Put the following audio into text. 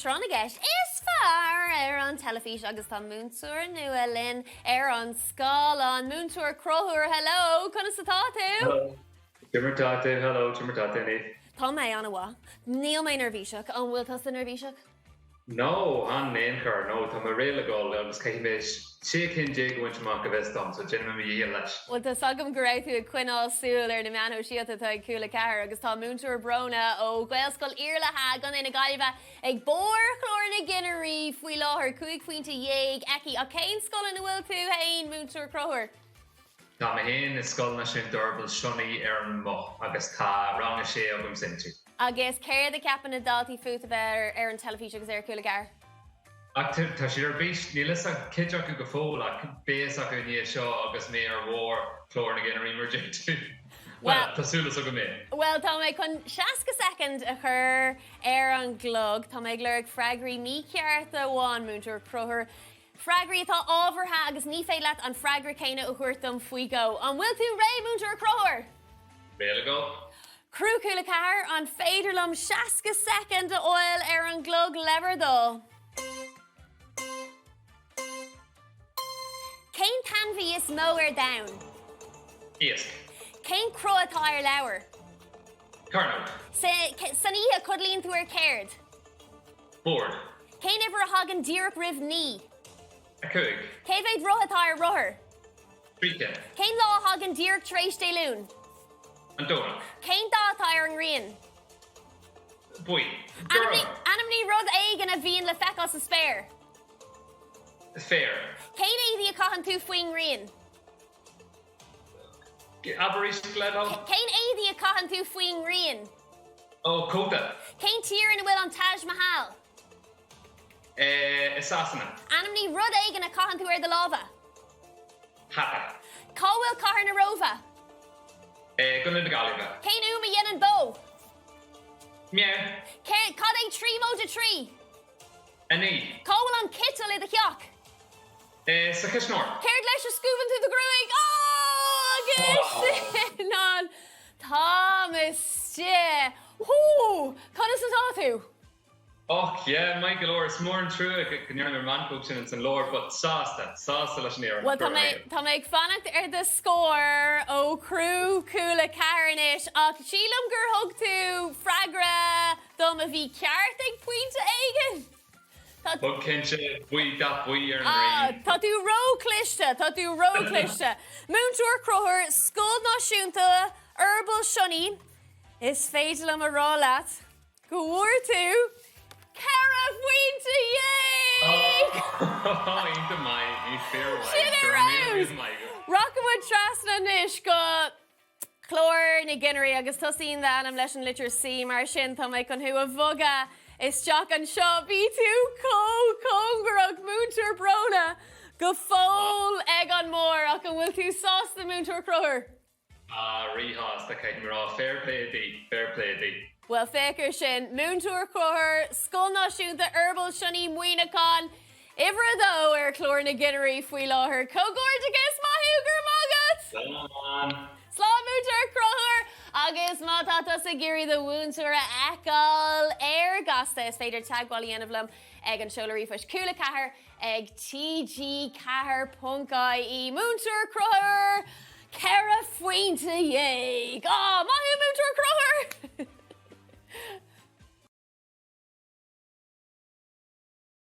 Tráth na gCeist is fearr ar an teilifís agus tá múinteoir nua linn ar an scáileán. Múinteoir Conchúr, hello! Conas atá tú? Hello. Cad é mar atá tú, hello, cad é mar atá tú, Niamh. Tá mé an-mhaith. Níl mé neirbhíseach. An bhfuil tusa neirbhíseach? No, chan in aon chor, no, tá mé réidh le dhul agus caithfidh mé 16 cinn a bhaint amach go bhfios dom, so déanfaidh mé mo dhícheall leis. Bhuel, tá's agam go raibh tú ag coinneáil súil ar na meáin shóisialta atá ag Cúla 4 agus tá Múinteoir Bróna ó Ghaelscoil Iarlatha i gContae na Gaillimhe ag barr chlár na gcinnirí faoi láthair, 15 phointe aici. Ach cén scoil ina bhfuil tú féin, Múinteoir Conchúr? Tá mé féin i Scoil Náisiúnta Fhorbail Sionnaigh ar an mBoth agus tá rang a sé agamsa inti. Agus céard a cheapann na daltaí fút a bheith ar an teilifís agus ar Cúla 4? Ach tá siad ar bís, níl fhios ag cuid acu go fóill ach beidh fhios acu i ndiaidh seo agus mé ar bharr chlár na gcinnirí mar a deir tú. Bhuel, tá súil agam é. Bhuel, tá mé chun 60 soicind a chur ar an gclog. Tá mé ag lorg freagraí míchearta amháin, Múinteoir Conchúr. Freagraí atá ábhartha agus ní féidir leat an freagra céanna a thabhairt dom faoi dhó. An bhfuil tú réidh, Múinteoir Conchúr? Réidh le dhul. Criú Cúla 4, an féidir liom 60 soicind a fháil ar an gclog le bhur dtoil? Cén t-ainmhí is mó ar domhan? Iasc. Cén cruth atá ar leabhar? Cearnóg. San oíche, codlaíonn tú ar céard? Bord. Cén uimhir a thagann díreach roimh 9? 5. Cé mhéad roth atá ar rothar? 3 cinn. Cén lá a thagann díreach tar éis Dé Luain? An Domhnach. Cén dath atá ar an ngrian? Buí. Gorm. Ainmnigh rud éigin a bhíonn le feiceáil sa spéir. Féar. Cén éadaí a chaitheann tú faoin ngrian? Abair arís le do thoil. Cén éadaí a chaitheann tú faoin ngrian? Ó, cóta. Cén tír ina bhfuil an Taj Mahal? I Sasana. Ainmnigh rud éigin a chaitheann tú ar do lámha. Hata. Cá bhfuil cathair na Róimhe? I gContae na Gaillimhe. Cén fhuaim a dhéanann bó? Meow. Cad é 3 móide 3? 9. Cá bhfuil an citeal i do theach? Sa chuisneoir. Céard leis a scuabann tú do ghruaig? Agus sin an t-am istigh. Whoo! Conas atá tú? Och, yeah, maith go leor. Is mór an trua go ndearna mé an mheancóg sin ins an lár, but sásta, sásta leis an iarracht. Bhuel, tá mé, tá mé ag fanacht ar do scór ó chriú Cúla 4 anois, ach sílim gur thug tú freagra dom a bhí ceart ag pointe éigin. Tá. Thug cinnte, buí, dath buí ar an ngrian. Tá tú ró-chliste, tá tú ró-chliste. Múinteoir Conchúr, Scoil Náisiúnta Fhorbaill Sionnaigh, is féidir liom a rá leat go bhfuair tú 14 phointe! Iontach maith, ní fíor-mhaith. Sin ar fheabhas! Rachaidh muid trasna anois go. Clár na gCinnirí agus tosaíonn d'ainm leis an litir C mar sin tá mé chun thú a bhogadh isteach anseo. Bhí tú chomh cóngarach, Múinteoir Bróna, go fóill ag an mbarr ach an bhfuil tú sásta, Múinteoir Conchúr? Ah, ríshásta, caithfidh mé a rá. Fair play di, fair play di. Bhuel, féach ar sin, Múinteoir Conchúr, Scoil Náisiúnta Fhorbaill Sionnaigh, Muineachán, Uimhir 2 ar chlár na gcinnirí faoi láthair. Comhghairdeachas! Maith thú! Go raibh maith agat! Slán! Slán Múinteoir Conchúr! Agus má tá tusa ag iarraidh do mhúinteoir a fheiceáil ar Gasta, is féidir teagmháil a dhéanamh liom ag an seoladh ríomhphoist cúla4 ag tg4.ie. Múinteoir Conchúr! 14 phointe! Á, maith thú Múinteoir Conchúr!